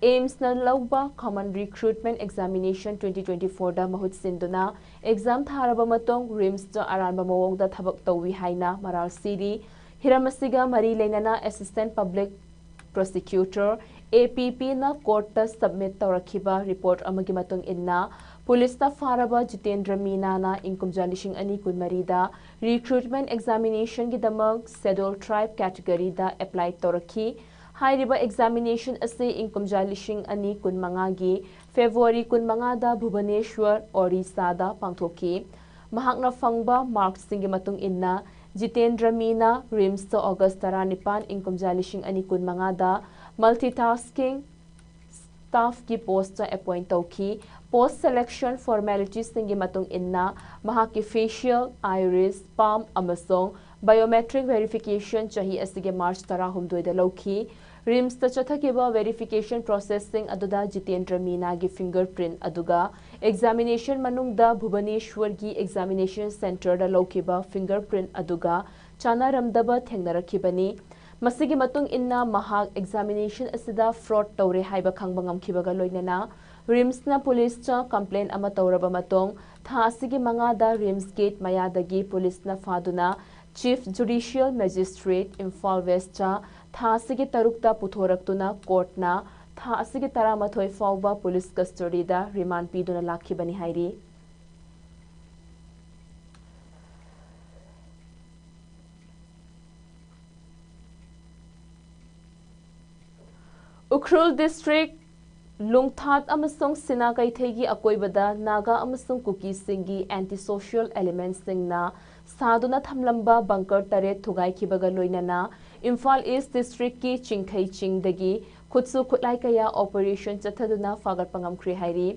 ꯑꯦꯝꯁꯅ ꯂꯧꯕ Common Recruitment Examination twenty twenty-four ꯗ ꯃꯍꯨꯠ ꯁꯤꯟꯗꯨꯅ ꯑꯦꯛꯖꯥꯝ ꯊꯥꯔꯕ ꯃꯇꯨꯡ ꯔꯤꯝꯁꯇ ꯑꯔꯥꯟꯕ ꯃꯑꯣꯡꯗ ꯊꯕꯛ ꯇꯧꯏ ꯍꯥꯏꯅ ꯃꯔꯥꯜ ꯁꯤꯔꯤ꯫ ꯍꯤꯔꯝ ꯑꯁꯤꯒ ꯃꯔꯤ ꯂꯩꯅꯅ Assistant Public Prosecutor, A P P ꯅ ꯀꯣꯔꯠꯇ ꯁꯕꯃꯤꯠ ꯇꯧꯔꯛꯈꯤꯕ ꯔꯤꯄꯣꯔꯠ ꯑꯃꯒꯤ ꯃꯇꯨꯡ ꯏꯟꯅ, ꯄꯨꯂꯤꯁꯅ ꯐꯥꯔꯕ ꯖꯤꯇꯦꯟꯗ꯭ꯔ ꯃꯤꯅꯥꯅ ꯏꯪ ꯀꯨꯝꯖꯥ ꯂꯤꯁꯤꯡ ꯑꯅꯤ ꯀꯨꯟꯃꯔꯤꯗ Recruitment Examination ꯒꯤꯗꯃꯛ Scheduled Tribe category ꯗ ꯑꯦꯄ꯭ꯂꯥꯏ ꯇꯧꯔꯛꯈꯤ꯫ ꯍꯥꯏꯔꯤꯕ ꯑꯦꯛꯖꯥꯃꯤꯅꯦꯁꯟ ꯑꯁꯤ ꯏꯪ ꯀꯨꯝꯖꯥ ꯂꯤꯁꯤꯡ ꯑꯅꯤ ꯀꯨꯟꯃꯉꯥꯒꯤ ꯐꯦꯕ꯭ꯔꯨꯋꯥꯔꯤ ꯀꯨꯟꯃꯉꯥꯗ ꯚꯨꯕꯅꯦꯁ꯭ꯋꯔ, ꯑꯣꯔꯤꯁꯥꯗ ꯄꯥꯡꯊꯣꯛꯈꯤ꯫ ꯃꯍꯥꯛꯅ ꯐꯪꯕ ꯃꯥꯔꯛꯁꯤꯡꯒꯤ ꯃꯇꯨꯡ ꯏꯟꯅ, ꯖꯤꯇꯦꯟꯗ꯭ꯔ ꯃꯤꯅꯥ ꯔꯤꯝꯁꯇ ꯑꯣꯒꯁ ꯇꯔꯥꯅꯤꯄꯥꯟ, ꯏꯪ ꯀꯨꯝꯖꯥ ꯂꯤꯁꯤꯡ ꯑꯅꯤ ꯀꯨꯟꯃꯉꯥꯗ multitasking staff ꯀꯤ ꯄꯣꯁꯇ ꯑꯦꯄꯣꯏꯟ ꯇꯧꯈꯤ꯫ ꯄꯣꯁ ꯁꯦꯂꯦꯛꯁꯟ ꯐꯣꯔꯃꯦꯂꯤꯇꯤꯁꯤꯡꯒꯤ ꯃꯇꯨꯡ ꯏꯟꯅ ꯃꯍꯥꯛꯀꯤ facial, iris, palm ꯑꯃꯁꯨꯡ biometric verification ꯆꯍꯤ ꯑꯁꯤꯒꯤ ꯃꯥꯔꯆ ꯇꯔꯥꯍꯨꯝꯗꯣꯏꯗ ꯂꯧꯈꯤ꯫ ꯔꯤꯝꯁꯇ ꯆꯠꯊꯈꯤꯕ ꯚꯦꯔꯤꯐꯤꯀꯦꯁꯟ ꯄ꯭ꯔꯣꯁꯦꯁꯁꯤꯡ ꯑꯗꯨꯗ ꯖꯤꯇꯦꯟꯗ꯭ꯔ ꯃꯤꯅꯥꯒꯤ ꯐꯤꯡꯒꯔ ꯄ꯭ꯔꯤꯟꯠ ꯑꯗꯨꯒ ꯑꯦꯛꯖꯥꯃꯤꯅꯦꯁꯟ ꯃꯅꯨꯡꯗ ꯚꯨꯕꯅꯦꯁ꯭ꯋꯔꯒꯤ ꯑꯦꯛꯖꯥꯃꯤꯅꯦꯁꯟ ꯁꯦꯟꯇꯔꯗ ꯂꯧꯈꯤꯕ ꯐꯤꯡꯒꯔ ꯄ꯭ꯔꯤꯟꯠ ꯑꯗꯨꯒ ꯆꯥꯟꯅꯔꯝꯗꯕ ꯊꯦꯡꯅꯔꯛꯈꯤꯕꯅꯤ꯫ ꯃꯁꯤꯒꯤ ꯃꯇꯨꯡ ꯏꯟꯅ ꯃꯍꯥꯛ ꯑꯦꯛꯖꯥꯃꯤꯅꯦꯁꯟ ꯑꯁꯤꯗ ꯐ꯭ꯔꯣꯗ ꯇꯧꯔꯦ ꯍꯥꯏꯕ ꯈꯪꯕ ꯉꯝꯈꯤꯕꯒ ꯂꯣꯏꯅꯅ ꯔꯤꯝꯁꯅ ꯄꯨꯂꯤꯁꯇ ꯀꯝꯄ꯭ꯂꯦꯟ ꯑꯃ ꯇꯧꯔꯕ ꯃꯇꯨꯡ, ꯊꯥ ꯑꯁꯤꯒꯤ ꯃꯉꯥꯗ ꯔꯤꯝꯁ ꯒꯦꯠ ꯃꯌꯥꯗꯒꯤ ꯄꯨꯂꯤꯁꯅ ꯐꯥꯗꯨꯅ ꯆꯤꯐ ꯖꯨꯗꯤꯁꯤꯌꯦꯜ ꯃꯦꯖꯤꯁꯇ꯭ꯔꯦꯠ, ꯏꯝꯐꯥꯜ ꯋꯦꯁꯇ ꯊꯥ ꯑꯁꯤꯒꯤ ꯇꯔꯨꯛꯇ ꯄꯨꯊꯣꯔꯛꯇꯨꯅ ꯀꯣꯔꯠꯅ ꯊꯥ ꯑꯁꯤꯒꯤ ꯇꯔꯥꯃꯥꯊꯣꯏ ꯐꯥꯎꯕ ꯄꯨꯂꯤꯁ ꯀꯁꯇꯗꯤꯗ ꯔꯤꯃꯥꯟ ꯄꯤꯗꯨꯅ ꯂꯥꯛꯈꯤꯕꯅꯤ ꯍꯥꯏꯔꯤ꯫ ꯎꯈ꯭ꯔꯨꯜ ꯗꯤꯁꯇ꯭ꯔꯤꯛ ꯂꯨꯡꯊꯥꯠ ꯑꯃꯁꯨꯡ ꯁꯤꯅꯥ ꯀꯩꯊꯩꯒꯤ ꯑꯀꯣꯏꯕꯗ ꯅꯥꯒꯥ ꯑꯃꯁꯨꯡ ꯀꯨꯀꯤꯁꯤꯡꯒꯤ anti-social elementꯁꯤꯡꯅ ꯁꯥꯗꯨꯅ ꯊꯝꯂꯝꯕ bunker ꯇꯔꯦꯠ ꯊꯨꯒꯥꯏꯈꯤꯕꯒ ꯂꯣꯏꯅꯅ ꯏꯝꯐꯥꯜ ꯏꯁ ꯗꯤꯁꯇ꯭ꯔꯤꯛꯀꯤ ꯆꯤꯡꯈꯩ ꯆꯤꯡꯗꯒꯤ ꯈꯨꯠꯁꯨ ꯈꯨꯠꯂꯥꯏ ꯀꯌꯥ operation ꯆꯠꯊꯗꯨꯅ ꯐꯥꯒꯠꯄ ꯉꯝꯈ꯭ꯔꯦ ꯍꯥꯏꯔꯤ꯫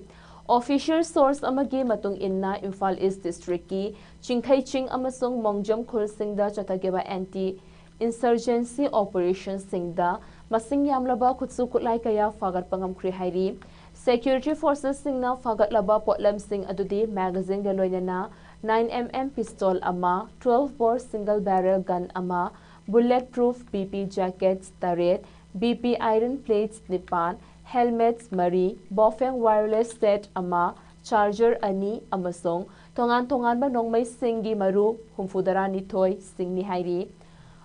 Official source ꯑꯃꯒꯤ ꯃꯇꯨꯡ ꯏꯟꯅ ꯏꯝꯐꯥꯜ ꯏꯁ ꯗꯤꯁꯇ꯭ꯔꯤꯛꯀꯤ ꯆꯤꯡꯈꯩ ꯆꯤꯡ ꯑꯃꯁꯨꯡ ꯃꯣꯡꯖꯝ ꯈꯨꯜꯁꯤꯡꯗ ꯆꯠꯊꯈꯤꯕ anti insurgency operationꯁꯤꯡꯗ ꯃꯁꯤꯡ ꯌꯥꯝꯂꯕ ꯈꯨꯠꯁꯨ ꯈꯨꯠꯂꯥꯏ ꯀꯌꯥ ꯐꯥꯒꯠꯄ ꯉꯝꯈ꯭ꯔꯦ ꯍꯥꯏꯔꯤ꯫ Security forcesꯁꯤꯡꯅ ꯐꯥꯒꯠꯂꯕ ꯄꯣꯠꯂꯝꯁꯤꯡ ꯑꯗꯨꯗꯤ magazineꯒ ꯂꯣꯏꯅꯅ nine M M pistol ꯑꯃ, twelve bore single barrel gun ꯑꯃ, bullet proof B P jackets ꯇꯔꯦꯠ, B P iron plates ꯅꯤꯄꯥꯟ, helmets ꯃꯔꯤ, Baofeng wireless set ꯑꯃ, charger ꯑꯅꯤ ꯑꯃꯁꯨꯡ ꯇꯣꯉꯥꯟ ꯇꯣꯉꯥꯟꯕ ꯅꯣꯡꯃꯩꯁꯤꯡꯒꯤ ꯃꯔꯨ ꯍꯨꯝꯐꯨꯇꯔꯥꯅꯤꯊꯣꯏ ꯁꯤꯡꯅꯤ ꯍꯥꯏꯔꯤ꯫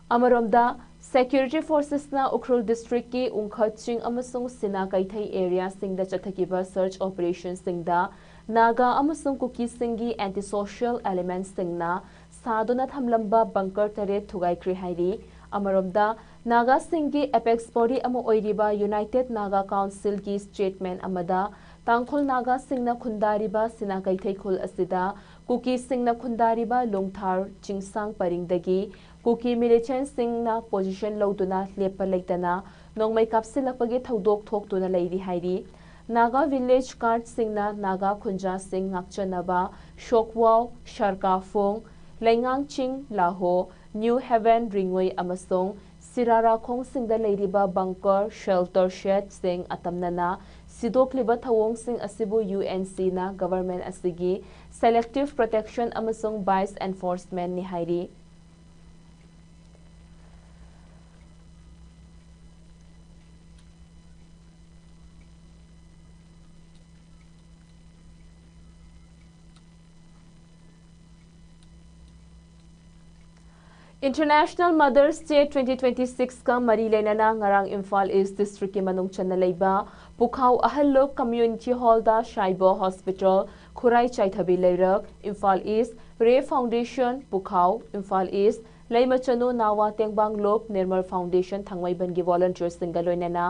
ꯑꯃꯔꯣꯝꯗ, Security forcesꯅ ꯎꯈ꯭ꯔꯨꯜ ꯗꯤꯁꯇ꯭ꯔꯤꯛꯀꯤ ꯎꯪꯈꯠ ꯆꯤꯡ ꯑꯃꯁꯨꯡ ꯁꯤꯅꯥ ꯀꯩꯊꯩ areaꯁꯤꯡꯗ ꯆꯠꯊꯈꯤꯕ search operationꯁꯤꯡꯗ ꯅꯥꯒꯥ ꯑꯃꯁꯨꯡ ꯀꯨꯀꯤꯁꯤꯡꯒꯤ anti-social elementꯁꯤꯡꯅ ꯁꯥꯗꯨꯅ ꯊꯝꯂꯝꯕ bunker ꯇꯔꯦꯠ ꯊꯨꯒꯥꯏꯈ꯭ꯔꯦ ꯍꯥꯏꯔꯤ꯫ ꯑꯃꯔꯣꯝꯗ, ꯅꯥꯒꯥꯁꯤꯡꯒꯤ apex body ꯑꯃ ꯑꯣꯏꯔꯤꯕ United Naga Councilꯒꯤ statement ꯑꯃꯗ ꯇꯥꯡꯈꯨꯜ ꯅꯥꯒꯥꯁꯤꯡꯅ ꯈꯨꯟꯗꯥꯔꯤꯕ ꯁꯤꯅꯥ ꯀꯩꯊꯩ ꯈꯨꯜ ꯑꯁꯤꯗ ꯀꯨꯀꯤꯁꯤꯡꯅ ꯈꯨꯟꯗꯥꯔꯤꯕ ꯂꯨꯡꯊꯥꯔ ꯆꯤꯡꯁꯥꯡ ꯄꯔꯤꯡꯗꯒꯤ ꯀꯨꯀꯤ militantꯁꯤꯡꯅ position ꯂꯧꯗꯨꯅ ꯂꯦꯞꯄ ꯂꯩꯇꯅ ꯅꯣꯡꯃꯩ ꯀꯥꯞꯁꯤꯜꯂꯛꯄꯒꯤ ꯊꯧꯗꯣꯛ ꯊꯣꯛꯇꯨꯅ ꯂꯩꯔꯤ ꯍꯥꯏꯔꯤ꯫ ꯅꯥꯒꯥ village guardꯁꯤꯡꯅ ꯅꯥꯒꯥ ꯈꯨꯟꯖꯥꯁꯤꯡ ꯉꯥꯛꯆꯅꯕ ꯁꯣꯛꯋꯥꯎ, ꯁꯔꯀꯥꯐꯣꯡ, ꯂꯩꯉꯥꯡꯆꯤꯡ, ꯂꯥꯍꯣ, ꯅ꯭ꯌꯨ ꯍꯦꯚꯦꯟ, ꯔꯤꯡꯉꯨꯏ ꯑꯃꯁꯨꯡ ꯁꯤꯔꯥꯔꯥꯈꯣꯡꯁꯤꯡꯗ ꯂꯩꯔꯤꯕ bunker, shelter shedꯁꯤꯡ ꯑꯇꯝꯅꯅ ꯁꯤꯗꯣꯛꯂꯤꯕ ꯊꯧꯑꯣꯡꯁꯤꯡ ꯑꯁꯤꯕꯨ UNCꯅ government ꯑꯁꯤꯒꯤ selective protection ꯑꯃꯁꯨꯡ bias enforcementꯅꯤ ꯍꯥꯏꯔꯤ꯫ International Mother's Day twenty twenty-sixꯀ ꯃꯔꯤ ꯂꯩꯅꯅ ꯉꯔꯥꯡ ꯏꯝꯐꯥꯜ ꯏꯁ ꯗꯤꯁꯇ꯭ꯔꯤꯛꯀꯤ ꯃꯅꯨꯡ ꯆꯟꯅ ꯂꯩꯕ ꯄꯨꯈꯥꯎ ꯑꯍꯜ ꯂꯣꯛ community hallꯗ ꯁꯥꯏꯕꯣ ꯍꯣꯁꯄꯤꯇꯥꯜ, ꯈꯨꯔꯥꯏ ꯆꯥꯏꯊꯕꯤ ꯂꯩꯔꯛ, ꯏꯝꯐꯥꯜ ꯏꯁ ꯔꯦ ꯐꯥꯎꯟꯗꯦꯁꯟ, ꯄꯨꯈꯥꯎ, ꯏꯝꯐꯥꯜ ꯏꯁ ꯂꯩꯃꯆꯅꯨ ꯅꯥꯋꯥ ꯇꯦꯡꯕꯥꯡ ꯂꯨꯞ, ꯅꯤꯔꯃꯜ ꯐꯥꯎꯟꯗꯦꯁꯟ ꯊꯥꯡꯃꯩꯕꯟꯒꯤ ꯚꯣꯂꯟꯇꯤꯌꯔꯁꯤꯡꯒ ꯂꯣꯏꯅꯅ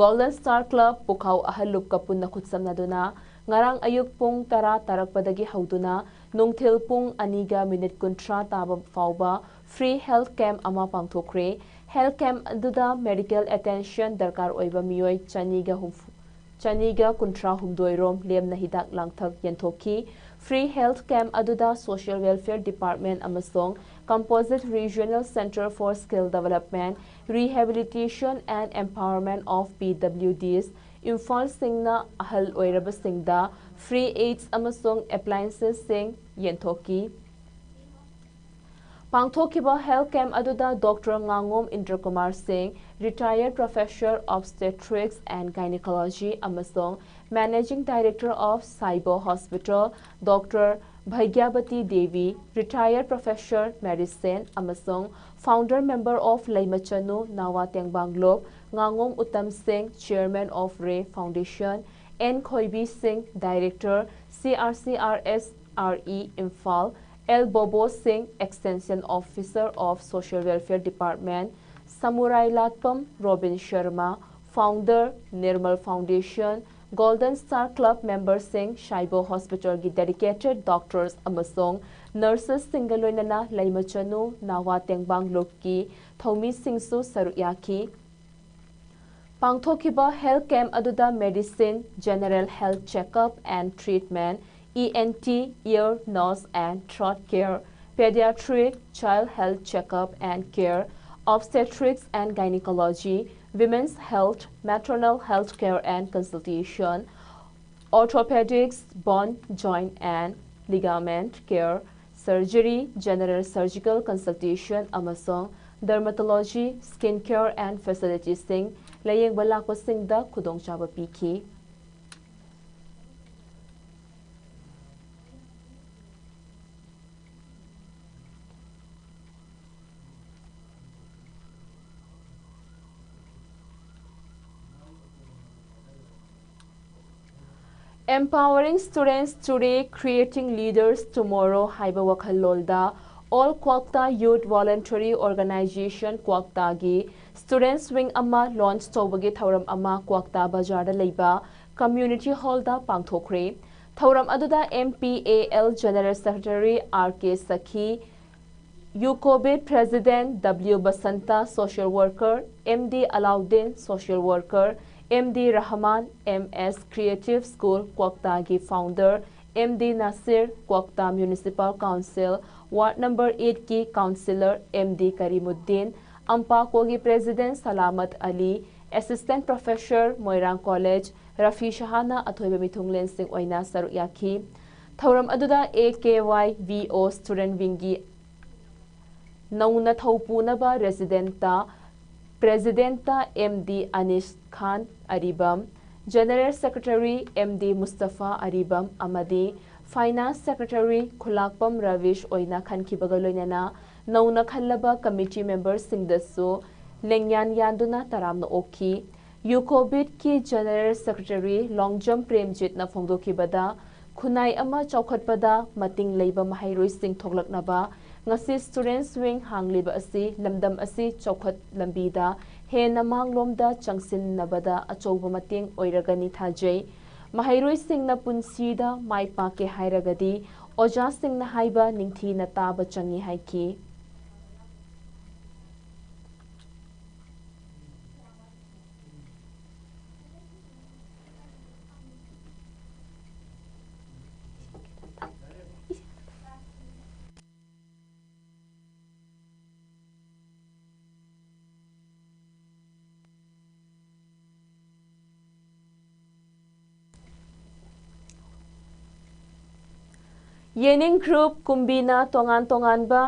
ꯒꯣꯜꯗꯟ ꯁ꯭ꯇꯥꯔ ꯀ꯭ꯂꯕ ꯄꯨꯈꯥꯎ ꯑꯍꯜ ꯂꯨꯞꯀ ꯄꯨꯟꯅ ꯈꯨꯠꯁꯝꯅꯗꯨꯅ ꯉꯔꯥꯡ ꯑꯌꯨꯛ ꯄꯨꯡ ꯇꯔꯥ ꯇꯥꯔꯛꯄꯗꯒꯤ ꯍꯧꯗꯨꯅ ꯅꯨꯡꯊꯤꯜ ꯄꯨꯡ ꯑꯅꯤꯒ ꯃꯤꯅꯤꯠ ꯀꯨꯟꯊ꯭ꯔꯥ ꯇꯥꯕ ꯐꯥꯎꯕ ꯐ꯭ꯔꯤ ꯍꯦꯜꯊ ꯀꯦꯝꯞ ꯑꯃ ꯄꯥꯡꯊꯣꯛꯈ꯭ꯔꯦ꯫ ꯍꯦꯜꯊ ꯀꯦꯝꯞ ꯑꯗꯨꯗ ꯃꯦꯗꯤꯀꯦꯜ ꯑꯦꯇꯦꯟꯁꯟ ꯗꯔꯀꯥꯔ ꯑꯣꯏꯕ ꯃꯤꯑꯣꯏ ꯆꯅꯤꯒ ꯍꯨꯝꯐꯨ, ꯆꯅꯤꯒ ꯀꯨꯟꯊ꯭ꯔꯥ ꯍꯨꯝꯗꯣꯏ ꯔꯣꯝ ꯂꯦꯝꯅ ꯍꯤꯗꯥꯛ ꯂꯥꯡꯊꯛ ꯌꯦꯟꯊꯣꯛꯈꯤ꯫ ꯐ꯭ꯔꯤ ꯍꯦꯜꯊ ꯀꯦꯝꯞ ꯑꯗꯨꯗ ꯁꯣꯁꯤꯌꯦꯜ ꯋꯦꯜꯐꯤꯌꯔ ꯗꯤꯄꯥꯔꯠꯃꯦꯟꯠ ꯑꯃꯁꯨꯡ Composite Regional Centre for Skill Development, Rehabilitation and Empowerment of P W Ds, ꯏꯝꯐꯥꯜꯁꯤꯡꯅ ꯑꯍꯜ ꯑꯣꯏꯔꯕꯁꯤꯡꯗ ꯐ꯭ꯔꯤ ꯑꯦꯗꯁ ꯑꯃꯁꯨꯡ ꯑꯦꯄ꯭ꯂꯥꯏꯟꯁꯦꯁꯁꯤꯡ ꯌꯦꯟꯊꯣꯛꯈꯤ꯫ ꯄꯥꯡꯊꯣꯛꯈꯤꯕ ꯍꯦꯜꯊ ꯀꯦꯝꯞ ꯑꯗꯨꯗ ꯗꯣꯛꯇꯔ ꯉꯥꯉꯣꯝ Indrakumar Singh, retired professor obstetrics and gynaecology ꯑꯃꯁꯨꯡ managing director of Shaibo hospital, doctor Bhagyabati Devi, retired professor medicine ꯑꯃꯁꯨꯡ founder member of Leimachanu Nawa Tengbang Lup, ꯉꯥꯉꯣꯝ ꯎꯇꯝ ꯁꯤꯡ, ꯆꯤꯌꯔꯃꯦꯟ ꯑꯣꯐ ꯔꯦ foundation, N Khoibi Singh, director, C R C R S R E Imphal, L Bobo Singh, extension officer of social welfare department, Samurai Latpam Robin Sharma, founder, Nirmal foundation, golden star club members, Shaibo ꯍꯣꯁꯄꯤꯇꯥꯜꯒꯤ dedicated doctors ꯑꯃꯁꯨꯡ ꯅꯔꯁꯦꯁꯁꯤꯡꯒ ꯂꯣꯏꯅꯅ ꯂꯩꯃꯆꯅꯨ ꯅꯥꯋꯥ ꯇꯦꯡꯕꯥꯡ ꯂꯨꯞꯀꯤ ꯊꯧꯃꯤꯁꯤꯡꯁꯨ ꯁꯔꯨꯛ ꯌꯥꯈꯤ꯫ ꯄꯥꯡꯊꯣꯛꯈꯤꯕ ꯍꯦꯜꯊ ꯀꯦꯝꯞ ꯑꯗꯨꯗ medicine, general health checkup and treatment, E N T, ear, nose and throat care, pediatric, child health checkup and care, obstetrics and gynecology, women's health, maternal health care and consultation, orthopedics, bone, joint and ligament care, surgery, general surgical consultation ꯑꯃꯁꯨꯡ dermatology, skin care and facilitiesꯁꯤꯡ ꯂꯥꯌꯦꯡꯕ ꯂꯥꯛꯄꯁꯤꯡꯗ ꯈꯨꯗꯣꯡꯆꯥꯕ ꯄꯤꯈꯤ꯫ Empowering Students Today, Creating Leaders Tomorrow ꯍꯥꯏꯕ ꯋꯥꯈꯜꯂꯣꯟꯗ All Kwakta Youth Voluntary Organization Kwakta ꯒꯤ Students Wing ꯑꯃ launch ꯇꯧꯕꯒꯤ ꯊꯧꯔꯝ ꯑꯃ ꯀ꯭ꯋꯥꯛꯇꯥ ꯕꯖꯥꯔꯗ ꯂꯩꯕ Community Hall ꯗ ꯄꯥꯡꯊꯣꯛꯈ꯭ꯔꯦ꯫ ꯊꯧꯔꯝ ꯑꯗꯨꯗ M P A L General Secretary R K Sakhi, UCOBIT President W Basanta, Social Worker M D Alauddin, Social Worker M D Rahman, M S Creative School Kwakta ꯒꯤ Founder M D Nasir, Kwakta Municipal Council Ward Number eight ꯀꯤ Councillor M D Karimuddin, ꯑꯝꯄꯥꯀꯣꯒꯤ President Salamat Ali, Assistant Professor, Moirang College, Rafi Shahana ꯑꯊꯣꯏꯕ ꯃꯤꯊꯨꯡꯂꯦꯟꯁꯤꯡ ꯑꯣꯏꯅ ꯁꯔꯨꯛ ꯌꯥꯈꯤ꯫ ꯊꯧꯔꯝ ꯑꯗꯨꯗ A K Y V O Student Wing ꯒꯤ ꯅꯧꯅ ꯊꯧꯄꯨꯅꯕ Resident ꯇ, President ꯇ M D Anish Khan Aribam, General Secretary M D Mustafa Aribam ꯑꯃꯗꯤ Finance Secretary ꯈꯨꯂꯥꯛꯄꯝ ꯔꯕꯤꯁ ꯑꯣꯏꯅ ꯈꯟꯈꯤꯕꯒ ꯂꯣꯏꯅꯅ ꯅꯧꯅ ꯈꯜꯂꯕ committee member ꯁꯤꯡꯗꯁꯨ ꯂꯦꯡꯌꯥꯟ ꯌꯥꯟꯗꯨꯅ ꯇꯔꯥꯝꯅ ꯑꯣꯛꯈꯤ꯫ UCOBIT ꯀꯤ General Secretary ꯂꯣꯡꯖꯝ ꯄ꯭ꯔꯦꯝꯖꯤꯠꯅ ꯐꯣꯡꯗꯣꯛꯈꯤꯕꯗ, ꯈꯨꯟꯅꯥꯏ ꯑꯃ ꯆꯥꯎꯈꯠꯄꯗ ꯃꯇꯤꯡ ꯂꯩꯕ ꯃꯍꯩꯔꯣꯏꯁꯤꯡ ꯊꯣꯛꯂꯛꯅꯕ ꯉꯁꯤ Students Wing ꯍꯥꯡꯂꯤꯕ ꯑꯁꯤ ꯂꯝꯗꯝ ꯑꯁꯤ ꯆꯥꯎꯈꯠ ꯂꯝꯕꯤꯗ ꯍꯦꯟꯅ ꯃꯥꯡꯂꯣꯝꯗ ꯆꯪꯁꯤꯟꯅꯕꯗ ꯑꯆꯧꯕ ꯃꯇꯦꯡ ꯑꯣꯏꯔꯒꯅꯤ ꯊꯥꯖꯩ꯫ ꯃꯍꯩꯔꯣꯏꯁꯤꯡꯅ ꯄꯨꯟꯁꯤꯗ ꯃꯥꯏ ꯄꯥꯛꯀꯦ ꯍꯥꯏꯔꯒꯗꯤ ꯑꯣꯖꯥꯁꯤꯡꯅ ꯍꯥꯏꯕ ꯅꯤꯡꯊꯤꯅ ꯇꯥꯕ ꯆꯪꯏ ꯍꯥꯏꯈꯤ꯫ ꯌꯦꯅꯤꯡ group ꯀꯨꯝꯕꯤꯅ ꯇꯣꯉꯥꯟ ꯇꯣꯉꯥꯟꯕ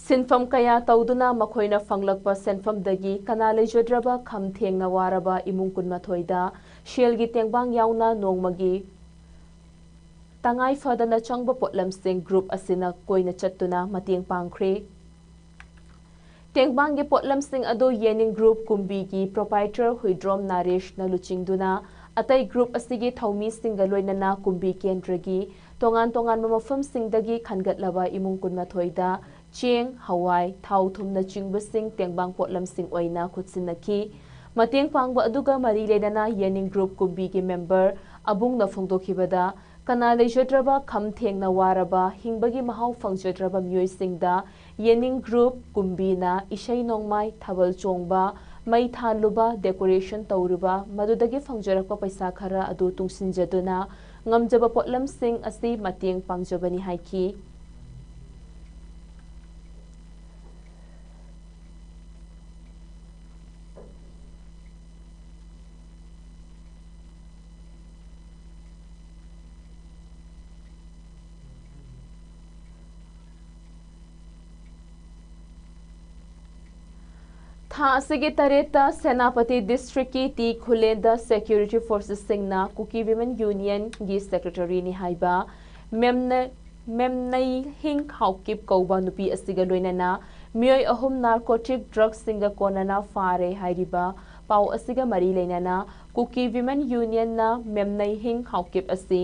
ꯁꯤꯟꯐꯝ ꯀꯌꯥ ꯇꯧꯗꯨꯅ ꯃꯈꯣꯏꯅ ꯐꯪꯂꯛꯄ ꯁꯦꯟꯐꯝꯗꯒꯤ ꯀꯅꯥ ꯂꯩꯖꯗ꯭ꯔꯕ ꯈꯝ ꯊꯦꯡꯅ ꯋꯥꯔꯕ ꯏꯃꯨꯡ ꯀꯨꯟꯃꯥꯊꯣꯏꯗ ꯁꯦꯜꯒꯤ ꯇꯦꯡꯕꯥꯡ ꯌꯥꯎꯅ ꯅꯣꯡꯃꯒꯤ ꯇꯉꯥꯏ ꯐꯗꯅ ꯆꯪꯕ ꯄꯣꯠꯂꯝꯁꯤꯡ group ꯑꯁꯤꯅ ꯀꯣꯏꯅ ꯆꯠꯇꯨꯅ ꯃꯇꯦꯡ ꯄꯥꯡꯈ꯭ꯔꯦ꯫ ꯇꯦꯡꯕꯥꯡꯒꯤ ꯄꯣꯠꯂꯝꯁꯤꯡ ꯑꯗꯨ ꯌꯦꯅꯤꯡ group ꯀꯨꯝꯕꯤꯒꯤ proprietor ꯍꯨꯏꯗ꯭ꯔꯣꯝ ꯅꯥꯔꯦꯁꯅ ꯂꯨꯆꯤꯡꯗꯨꯅ ꯑꯇꯩ group ꯑꯁꯤꯒꯤ ꯊꯧꯃꯤꯁꯤꯡꯒ ꯂꯣꯏꯅꯅ ꯀꯨꯝꯕꯤ ꯀꯦꯟꯗ꯭ꯔꯒꯤ ꯇꯣꯉꯥꯟ ꯇꯣꯉꯥꯟꯕ ꯃꯐꯝꯁꯤꯡꯗꯒꯤ ꯈꯟꯒꯠꯂꯕ ꯏꯃꯨꯡ ꯀꯨꯟꯃꯥꯊꯣꯏꯗ ꯆꯦꯡ, ꯍꯋꯥꯏ, ꯊꯥꯎ ꯊꯨꯝꯅꯆꯤꯡꯕꯁꯤꯡ ꯇꯦꯡꯕꯥꯡ ꯄꯣꯠꯂꯝꯁꯤꯡ ꯑꯣꯏꯅ ꯈꯨꯠꯁꯤꯟꯅꯈꯤ꯫ ꯃꯇꯦꯡ ꯄꯥꯡꯕ ꯑꯗꯨꯒ ꯃꯔꯤ ꯂꯩꯅꯅ ꯌꯦꯅꯤꯡ ꯒ꯭ꯔꯨꯞ ꯀꯨꯝꯕꯤꯒꯤ ꯃꯦꯝꯕꯔ ꯑꯕꯨꯡꯅ ꯐꯣꯡꯗꯣꯛꯈꯤꯕꯗ, ꯀꯅꯥ ꯂꯩꯖꯗ꯭ꯔꯕ, ꯈꯝ ꯊꯦꯡꯅ ꯋꯥꯔꯕ, ꯍꯤꯡꯕꯒꯤ ꯃꯍꯥꯎ ꯐꯪꯖꯗ꯭ꯔꯕ ꯃꯤꯑꯣꯏꯁꯤꯡꯗ ꯌꯦꯅꯤꯡ ꯒ꯭ꯔꯨꯞ ꯀꯨꯝꯕꯤꯅ ꯏꯁꯩ ꯅꯣꯡꯃꯥꯏ, ꯊꯥꯕꯜ ꯆꯣꯡꯕ, ꯃꯩ ꯊꯥꯜꯂꯨꯕ, ꯗꯦꯀꯣꯔꯦꯁꯟ ꯇꯧꯔꯨꯕ, ꯃꯗꯨꯗꯒꯤ ꯐꯪꯖꯔꯛꯄ ꯄꯩꯁꯥ ꯈꯔ ꯑꯗꯨ ꯇꯨꯡꯁꯤꯟꯖꯗꯨꯅ ꯉꯝꯖꯕ ꯄꯣꯠꯂꯝꯁꯤꯡ ꯑꯁꯤ ꯃꯇꯦꯡ ꯄꯥꯡꯖꯕꯅꯤ ꯍꯥꯏꯈꯤ꯫ ꯊꯥ ꯑꯁꯤꯒꯤ ꯇꯔꯦꯠꯇ ꯁꯦꯅꯥꯄꯇꯤ ꯗꯤꯁꯇ꯭ꯔꯤꯛꯀꯤ ꯇꯤ ꯈꯨꯂꯦꯟꯗ ꯁꯦꯀ꯭ꯌꯨꯔꯤꯇꯤ ꯐꯣꯔꯁꯦꯁꯁꯤꯡꯅ ꯀꯨꯀꯤ ꯋꯤꯃꯦꯟ ꯌꯨꯅꯤꯌꯟꯒꯤ ꯁꯦꯀ꯭ꯔꯦꯇꯔꯤꯅꯤ ꯍꯥꯏꯕ ꯃꯦꯝꯅ-, ꯃꯦꯝꯅꯩꯍꯤꯡ ꯍꯥꯎꯀꯤꯞ ꯀꯧꯕ ꯅꯨꯄꯤ ꯑꯁꯤꯒ ꯂꯣꯏꯅꯅ ꯃꯤꯑꯣꯏ ꯑꯍꯨꯝ ꯅꯥꯔꯀꯣꯇꯤꯛ ꯗ꯭ꯔꯒꯁꯤꯡꯒ ꯀꯣꯟꯅꯅ ꯐꯥꯔꯦ ꯍꯥꯏꯔꯤꯕ ꯄꯥꯎ ꯑꯁꯤꯒ ꯃꯔꯤ ꯂꯩꯅꯅ ꯀꯨꯀꯤ ꯋꯤꯃꯦꯟ ꯌꯨꯅꯤꯌꯟꯅ ꯃꯦꯝꯅꯩꯍꯤꯡ ꯍꯥꯎꯀꯤꯞ ꯑꯁꯤ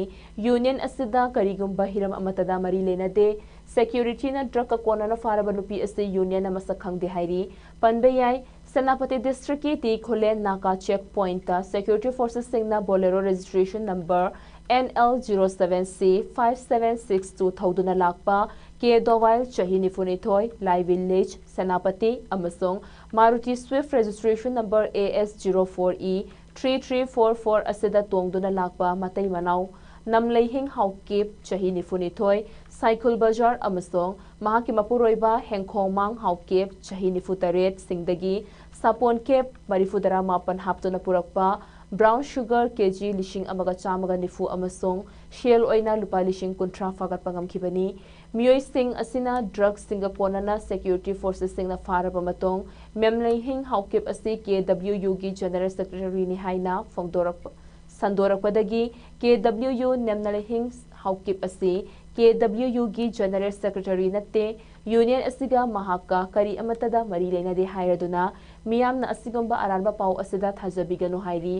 ꯌꯨꯅꯤꯌꯟ ꯑꯁꯤꯗ ꯀꯔꯤꯒꯨꯝꯕ ꯍꯤꯔꯝ ꯑꯃꯠꯇꯗ ꯃꯔꯤ ꯂꯩꯅꯗꯦ꯫ ꯁꯦꯀ꯭ꯌꯨꯔꯤꯇꯤꯅ ꯗ꯭ꯔꯒꯀ ꯀꯣꯟꯅꯅ ꯐꯥꯔꯕ ꯅꯨꯄꯤ ꯑꯁꯤ ꯌꯨꯅꯤꯌꯟꯅ ꯃꯁꯛ ꯈꯪꯗꯦ ꯍꯥꯏꯔꯤ꯫ ꯄꯟꯕ ꯌꯥꯏ, ꯁꯦꯅꯥꯄꯇꯤ ꯗꯤꯁꯇ꯭ꯔꯤꯛꯀꯤ ꯇꯤ ꯈꯨꯂꯦꯟ ꯅꯥꯀꯥ ꯆꯦꯛ ꯄꯣꯏꯟꯠꯇ ꯁꯦꯀ꯭ꯌꯨꯔꯤꯇꯤ ꯐꯣꯔꯁꯦꯁꯁꯤꯡꯅ Bolero registration number N L zero seven C five seven six two ꯊꯧꯗꯨꯅ ꯂꯥꯛꯄ ꯀꯦ ꯗꯣꯋꯥꯏꯜ, ꯆꯍꯤ ꯅꯤꯐꯨꯅꯤꯊꯣꯏ, ꯂꯥꯏ ꯚꯤꯂꯦꯖ, ꯁꯦꯅꯥꯄꯇꯤ, ꯑꯃꯁꯨꯡ Maruti Swift registration number A S zero four E three three four four ꯑꯁꯤꯗ ꯇꯣꯡꯗꯨꯅ ꯂꯥꯛꯄ ꯃꯇꯩ ꯃꯅꯥꯎ ꯅꯝꯂꯩꯍꯤꯡ ꯍꯥꯎꯀꯤꯞ, ꯆꯍꯤ ꯅꯤꯐꯨꯅꯤꯊꯣꯏ, ꯁꯥꯏꯈꯨꯜ ꯕꯖꯥꯔ, ꯑꯃꯁꯨꯡ ꯃꯍꯥꯛꯀꯤ ꯃꯄꯨꯔꯣꯏꯕ ꯍꯦꯡꯈꯣꯡꯃꯥꯡ ꯍꯥꯎꯀꯤꯞ, ꯆꯍꯤ ꯅꯤꯐꯨꯇꯔꯦꯠ, ꯁꯤꯡꯗꯒꯤ ꯁꯥꯄꯣꯟ ꯀꯦꯞ ꯃꯔꯤꯐꯨꯇꯔꯥ ꯃꯥꯄꯟ ꯍꯥꯞꯇꯨꯅ ꯄꯨꯔꯛꯄ ꯕ꯭ꯔꯥꯎꯟ ꯁꯨꯒꯔ ꯀꯦ ꯖꯤ ꯂꯤꯁꯤꯡ ꯑꯃꯒ ꯆꯥꯝꯃꯒ ꯅꯤꯐꯨ ꯑꯃꯁꯨꯡ ꯁꯦꯜ ꯑꯣꯏꯅ ꯂꯨꯄꯥ ꯂꯤꯁꯤꯡ ꯀꯨꯟꯊ꯭ꯔꯥ ꯐꯥꯒꯠꯄ ꯉꯝꯈꯤꯕꯅꯤ꯫ ꯃꯤꯑꯣꯏꯁꯤꯡ ꯑꯁꯤꯅ ꯗ꯭ꯔꯒꯁꯤꯡꯒ ꯀꯣꯟꯅꯅ ꯁꯦꯀ꯭ꯌꯨꯔꯤꯇꯤ ꯐꯣꯔꯁꯦꯁꯁꯤꯡꯅ ꯐꯥꯔꯕ ꯃꯇꯨꯡ, ꯃꯦꯝꯂꯩꯍꯤꯡ ꯍꯥꯎꯀꯤꯞ ꯑꯁꯤ K W U ꯒꯤ ꯖꯦꯅꯔꯦꯜ ꯁꯦꯀ꯭ꯔꯦꯇꯔꯤꯅꯤ ꯍꯥꯏꯅ ꯐꯣꯡꯗꯣꯔꯛꯄ, ꯁꯟꯗꯣꯔꯛꯄꯗꯒꯤ K W U ꯃꯦꯝꯂꯩꯍꯤꯡ ꯍꯥꯎꯀꯤꯞ ꯑꯁꯤ K W U ꯒꯤ ꯖꯦꯅꯔꯦꯜ ꯁꯦꯀ꯭ꯔꯦꯇꯔꯤ ꯅꯠꯇꯦ, ꯌꯨꯅꯤꯌꯟ ꯑꯁꯤꯒ ꯃꯍꯥꯛꯀ ꯀꯔꯤ ꯑꯃꯠꯇꯗ ꯃꯔꯤ ꯂꯩꯅꯗꯦ ꯍꯥꯏꯔꯗꯨꯅ ꯃꯤꯌꯥꯝꯅ ꯑꯁꯤꯒꯨꯝꯕ ꯑꯔꯥꯟꯕ ꯄꯥꯎ ꯑꯁꯤꯗ ꯊꯥꯖꯕꯤꯒꯅꯨ ꯍꯥꯏꯔꯤ꯫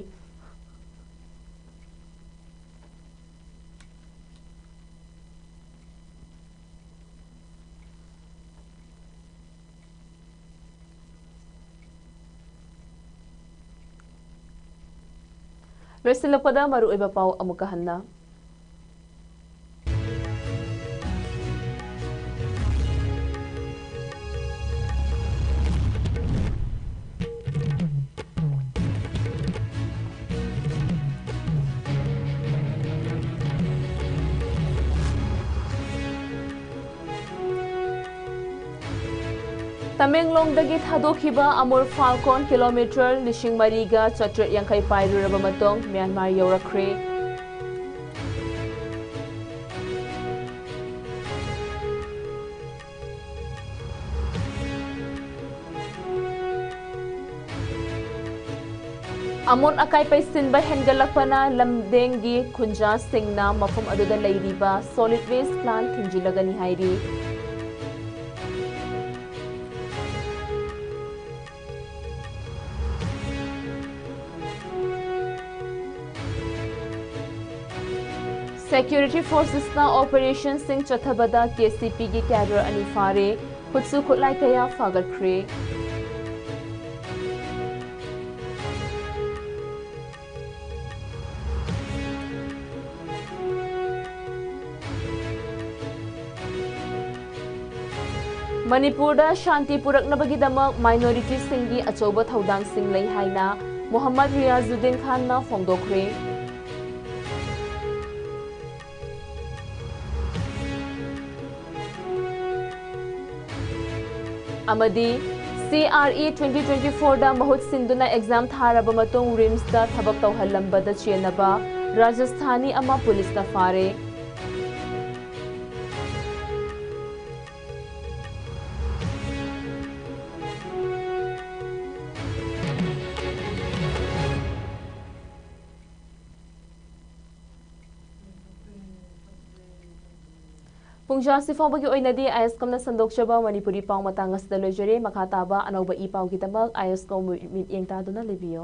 ꯂꯣꯏꯁꯤꯜꯂꯛꯄꯗ ꯃꯔꯨꯑꯣꯏꯕ ꯄꯥꯎ ꯑꯃꯨꯛꯀ ꯍꯟꯅ꯫ ꯇꯃꯦꯡꯂꯣꯡꯗꯒꯤ ꯊꯥꯗꯣꯛꯈꯤꯕ ꯑꯃꯨꯔ ꯐꯥꯜꯀꯣꯟ ꯀꯤꯂꯣꯃꯤꯇꯔ ꯂꯤꯁꯤꯡ ꯃꯔꯤꯒ ꯆꯥꯇ꯭ꯔꯦꯠ ꯌꯥꯡꯈꯩ ꯄꯥꯏꯔꯨꯔꯕ ꯃꯇꯨꯡ ꯃ꯭ꯌꯥꯟꯃꯥꯔ ꯌꯧꯔꯛꯈ꯭ꯔꯦ꯫ ꯑꯃꯣꯠ ꯑꯀꯥꯏ ꯄꯩꯁꯤꯟꯕ ꯍꯦꯟꯒꯠꯂꯛꯄꯅ ꯂꯝꯗꯦꯡꯒꯤ ꯈꯨꯟꯖꯥꯁꯤꯡꯅ ꯃꯐꯝ ꯑꯗꯨꯗ ꯂꯩꯔꯤꯕ solid waste plant ꯊꯤꯡꯖꯤꯜꯂꯒꯅꯤ ꯍꯥꯏꯔꯤ꯫ Security forcesꯅ operationꯁꯤꯡ ꯆꯠꯊꯕꯗ KCPꯒꯤ cadre ꯑꯅꯤ ꯐꯥꯔꯦ, ꯈꯨꯠꯁꯨ ꯈꯨꯠꯂꯥꯏ ꯀꯌꯥ ꯐꯥꯒꯠꯈ꯭ꯔꯦ꯫ ꯃꯅꯤꯄꯨꯔꯗ ꯁꯥꯟꯇꯤ ꯄꯨꯔꯛꯅꯕꯒꯤꯗꯃꯛ minorityꯁꯤꯡꯒꯤ ꯑꯆꯧꯕ ꯊꯧꯗꯥꯡꯁꯤꯡ ꯂꯩ ꯍꯥꯏꯅ ꯃꯣꯍꯝꯃꯗ ꯔꯤꯌꯥꯖꯨꯗꯤꯟ ꯈꯥꯟꯅ ꯐꯣꯡꯗꯣꯛꯈ꯭ꯔꯦ꯫ ꯑꯃꯗꯤ CRE twenty twenty fourꯗ ꯃꯍꯨꯠ ꯁꯤꯟꯗꯨꯅ exam ꯊꯥꯔꯕ ꯃꯇꯨꯡ RIMSꯇ ꯊꯕꯛ ꯇꯧꯍꯜꯂꯝꯕꯗ ꯆꯦꯟꯅꯕ ꯔꯥꯖꯁꯊꯥꯅꯤ ꯑꯃ ꯄꯨꯂꯤꯁꯅ ꯐꯥꯔꯦ꯫ ꯄꯨꯡꯖꯥ ꯑꯁꯤ ꯐꯥꯎꯕꯒꯤ ꯑꯣꯏꯅꯗꯤ ISCOMꯅ ꯁꯟꯗꯣꯛꯆꯕ ꯃꯅꯤꯄꯨꯔꯤ ꯄꯥꯎ ꯃꯇꯥꯡ ꯑꯁꯤꯗ ꯂꯣꯏꯖꯔꯦ꯫ ꯃꯈꯥ ꯇꯥꯕ ꯑꯅꯧꯕ ꯏ ꯄꯥꯎꯒꯤꯗꯃꯛ ISCOM ꯃꯤꯠꯌꯦꯡ ꯇꯥꯗꯨꯅ ꯂꯩꯕꯤꯌꯨ꯫